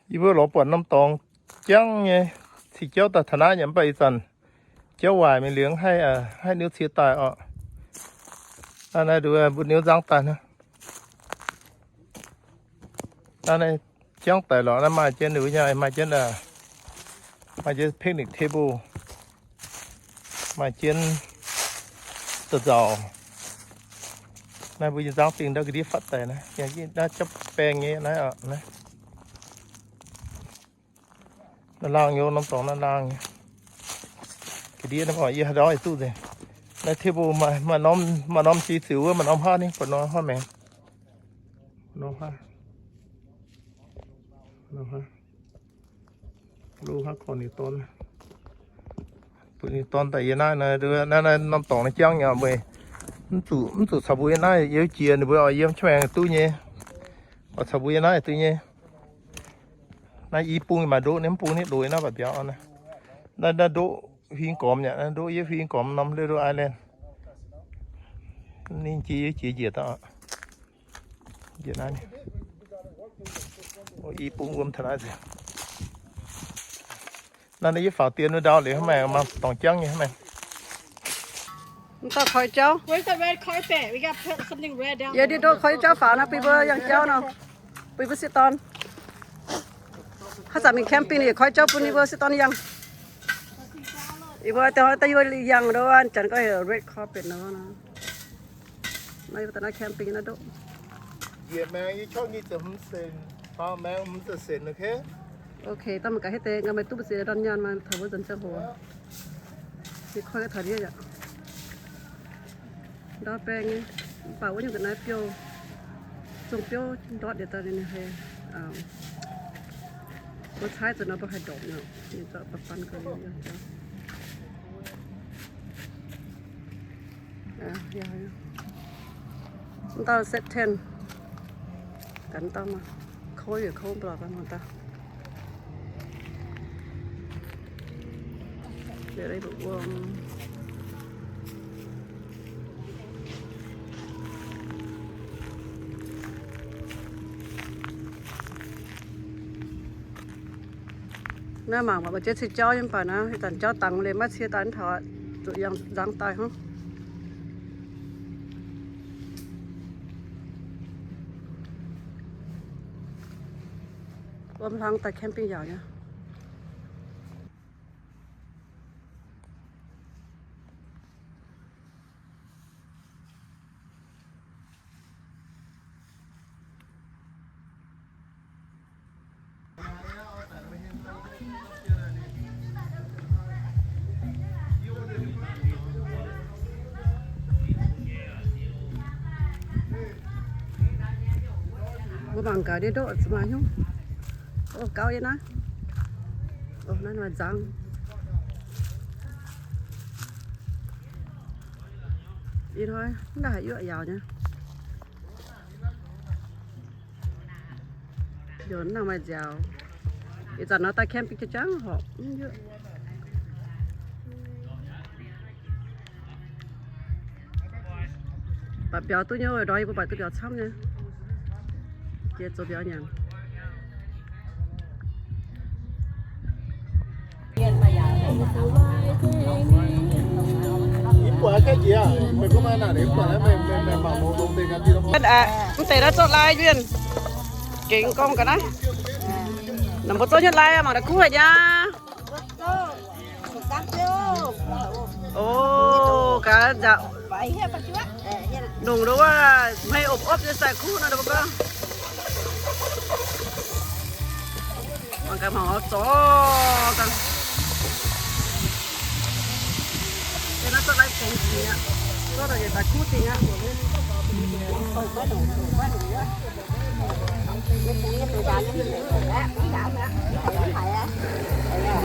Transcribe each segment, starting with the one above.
Yie mbuo lorz buatc norm dorngx jangv nyei, cih jauv daaih taux naaiv nyei, mv baac ih zanc jauv waaic mingh liuz haih, haih niu cie daaih oc. Naaiv, naaiv nduov mbuo niu nzangv daaih naaiv. Naaiv, naaiv jangv daic lorqc. Naaiv maaih jienv nduov nyei, maaih jienv, maaih jienv picnic table, maaih jienv da'nzauc. Naaiv mbuo nyei nzangv dingh ndau ga'ndiev fatv daic naaiv, naaiv jopv baeng nyei naaiv oc. Naaiv laangh nyei, norm dorngx naaiv laangh nyei. Ga'ndiev naaiv oc, yie haaix ndau yie duqv nzengc. Naaiv table maaih, maaih norm, maaih norm jiex ziux wuov, maaih norm haav ni, buatc norm haav maengx. Norm haav, norm haav, lo haav korv ninh dorn. Bun ninh dorn daaih yie naaiv, naaiv, naaiv norm dorngx naaiv jangv nyei meih. Mv zuqc, mv zuqc caux mbuo yie naaiv, yie jiex ninh mbuo oix yiem qiex maengx duqv nyei. Oix caux mbuo yie naaiv duqv nyei. Naaiv i bung maaih ndoqv, ninh mv bung ninh loz naaiv baac biaux naaiv. Naaiv, naaiv ndoqv huing gormx yaac, naaiv ndoqv yie huing gormx norm Little Island. Ninh jiex, yie jiex njiec daaih. Njiec naaiv. I bung wuom taux naaiv nzengc. Naaiv, naaiv yie faaux dien wuov ndau liuz, hnangv maengx maaih dorngx jangv nyei hnangv maengx. Mv dauh koi jauv. Where's the red carpet? We gotta put something red down. Yie ndiev ndoqv koi jauv faaux naaiv, bun mbuo yangh jauv nor, bun mbuo sieqv dorn. Haaix zanc mingh camping yaac koi jauv bun ninh mbuo sieqv dorn yangh. Yie mbuo daaih, daaih yie mbuo yangh ndoqv janx gorngv heuc red carpet nor. Naaiv yie mbuo daaih naaiv camping naaiv ndoqv. Njiec maengx yie corc nyic ziepc hmz cent, faaux maengx hmz ziepc cent, okay? Okay, dangh mangc gaax haaix deix, gaax meih duqv mbu'ziex ndorn nyaanh maaih taux mbuo nzuonx ziangh hoc. Yie koi ga'taux ndiev yaac ndau baeng nyei, mv baac wuov nyungc ga'naaiv biouv, zong biouv ndortv yietc daaih ninh haiz, mbuo caaiv zuqc nor mbuo haih ndorpc nyei, ninh zorqv baan baan ga'naaiv. Mv dauh set ten. Ganh dauh mah. Kouv yaac kouv mv baac mangc daaih. Naaiv mangc maaih jiex cie jauv nyei mv baac naaiv, ih zanc jauv dangx liuz maiv cie daaih taux, zuqc yangh nzangv daaih hnangv. Wuom hlang daaih camping yaauc nyei. Mbuo mangc gaax ndiev ndoqv zuqc maaih hnyouv. Ov, gauv yie naaiv. Ov, naaiv maaih nzangv. Ih hnoi mv daaih haaix yuoqv yaauc nyei. Yaac mv nangc maaih nziaaux. Ih zanc nor daaih camping jangv horpc mv yuoqv. Baac biaux duqv nyei ndorm yie mbuo baac duqv biaux camv nyei. Jiex zoux biaux nyanc. Mv deix naaiv zorqv lai yuonh. Gengh gorngv ga'naaiv. Nor mbuo zorqv nyei lai mangc daaih kuv haic nyei. O, gaax nzauh. Longc nduov hmei opv-opv nyei sai kuv nor, mbuo gorngv. Mangc gaax mangc oix zorqv dangh. Naaiv zorqv lai fongx dingc aqv. Zorqv daaih yietc daaih kuv dingc aqv.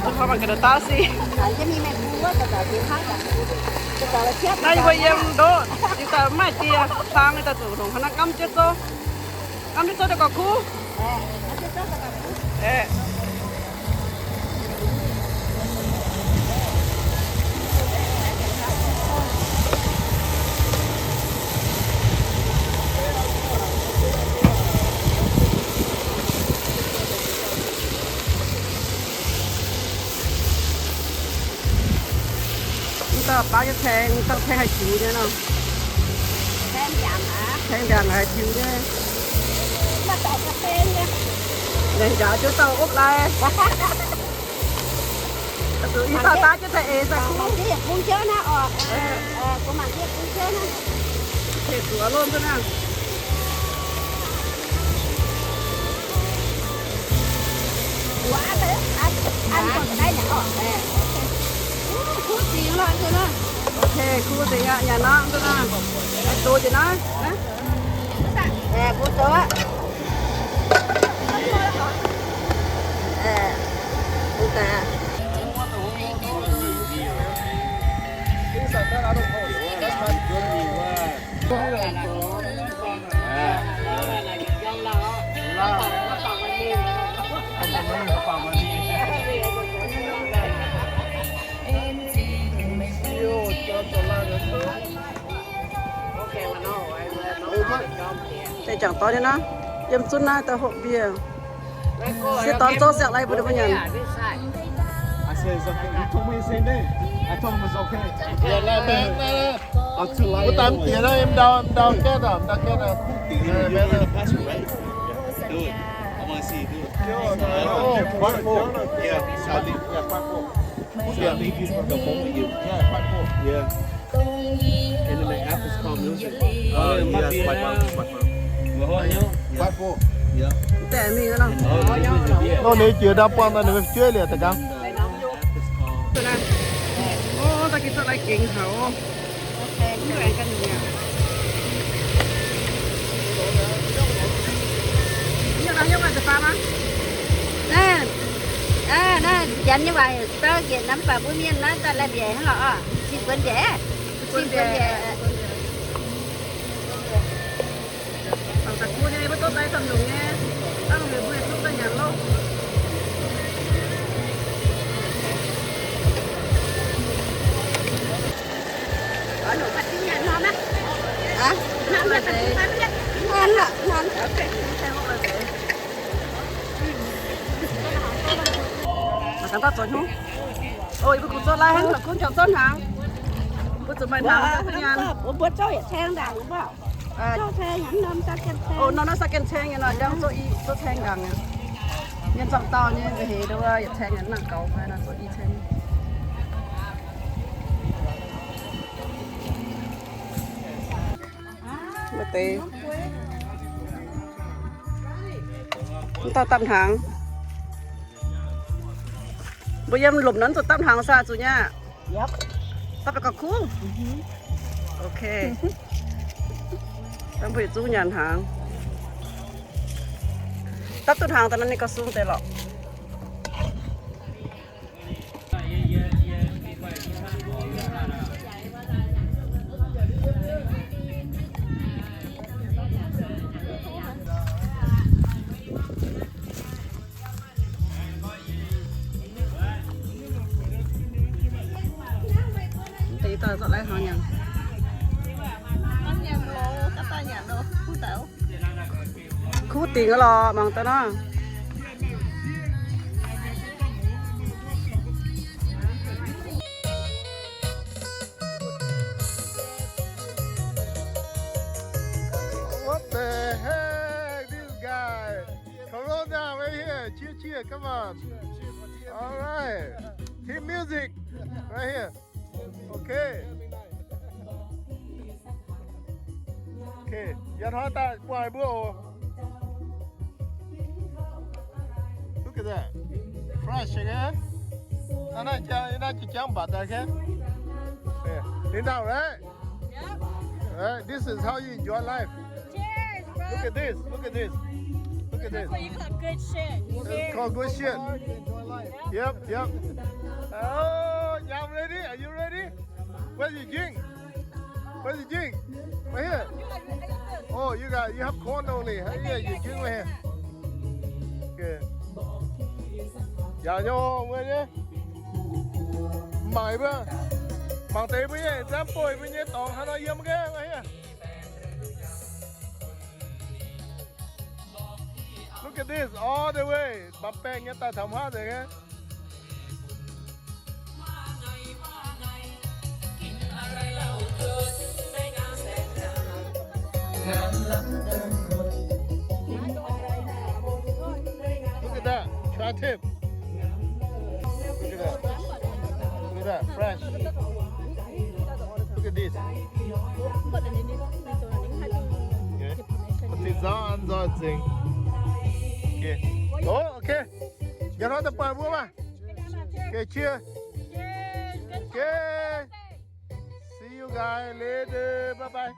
Mbuo mangc gaax daaih sic. Naaiv yie mbuo yiem ndoqv, yie daaih mv maaih die hlang, yie daaih zuqc longc haaix nor ngamv jienv zouv. Ngamv jienv zouv daaih gauh kuv. Baav nyei tengx, dangh tengx haih tiux nyei nor. Tengx ndiangx haih tiux nyei. Laengz jaax jienv dauh opv lai. Zuqc i dauh daav jienv daaih eix sai kuv. Mangc jienv yietc bung jauv naaiv oc. Mangc jienv yietc bung jauv naaiv. Zuqc lomh nzunc naaiv. Ok, kuv nzengc aqv, nyanc nor, nzunc naaiv. Doz njiec naaiv. Mbuo doz aqv. Deix jangc dorn nyei naaiv, yiem zunv naaiv daaih hopv mbier. Se dorn zouv siang lai mbuo nyanc. Mbuo daaih mv diex naaiv yiem ndau, ndau gaeqv, ndau gaeqv kuv dingc. Nor ninh jiex ndau buangh daaih ninh fu'jueiv liuz da'gangv. Naaiv, naaiv janx nyei waac dau njiec namv baac mbuo mienh naaiv daaih lai mbiaec hnangv lorqc oc. Cing buonc mbiaec, cing buonc mbiaec. Mangc gaax dauh zoux hnyouv. Ov, yie mbuo kungx zorqv lai hnangv, la'kunv jangx zorqv hnaangx. Mbuo zuqc maaih hnaangx daaih nyanc. Mbuo zorqv yietc caeng ndaangc. Ov, norm naaiv sa gen caeng nyei nor, jangx zorqv i, zorqv caeng ndaangc nyei. Mienh zorqv dauh nyei nza'heix nduov yietc caeng nyei, mv nangc gaux fai nor, zorqv i caeng. Maaih deix. Mv dauh dapv hnaangx. Mbuo yiem lomc nor zuqc dapv hnaangx saah, zuqc nyei aqv? Dapv daaih gauh kuv. Ok. Dangh mbuo yietc zungv nyanc hnaangx. Dapv duqv hnaangx daaih nor ninh gauh sung deix lorqc. Deix daaih zorqv lai hnangv nyanc. Kuv dingc lorqc, mangc daaih nor. What the heck, this guy? Corona right here. Cheer, cheer. Come on. All right. Team music right here. Okay. Okay. Yaac hnoi daaih buatc mbuo oc. Look at that. Fresh, okay? Naaiv, naaiv jangv, naaiv jangv mbatc daaih, okay? Okay. Ninh daaih, right? Yep. Right, this is how you enjoy life. Cheers, bro. Look at this, look at this. Look at this. That's what you call good shit. This is called good shit. Yep, yep. Oh, yeah, I'm ready. Are you ready? Where's your drink? Where's your drink? Right here. Oh, you got, you have corn only. Huh? Yeah, your drink right here. Okay. Yaac nyei, mangc mbuo nyei, mangc deix mbuo nyei, example mbuo nyei dorngx haaix nor yiem gaax, mangc nyei. Look at this, all the way. Baamh baengh nyei daaih taux haav nzengc nyei. Look at that. Try tip. Look at that. Look at that. Fresh. Look at this. Okay. Zinh nzauv an nzoih zingx. Okay. Oh, okay. Yaac hnoi daaih buatc mbuo maah. Okay, cheers. Okay. See you guys later. Bye bye.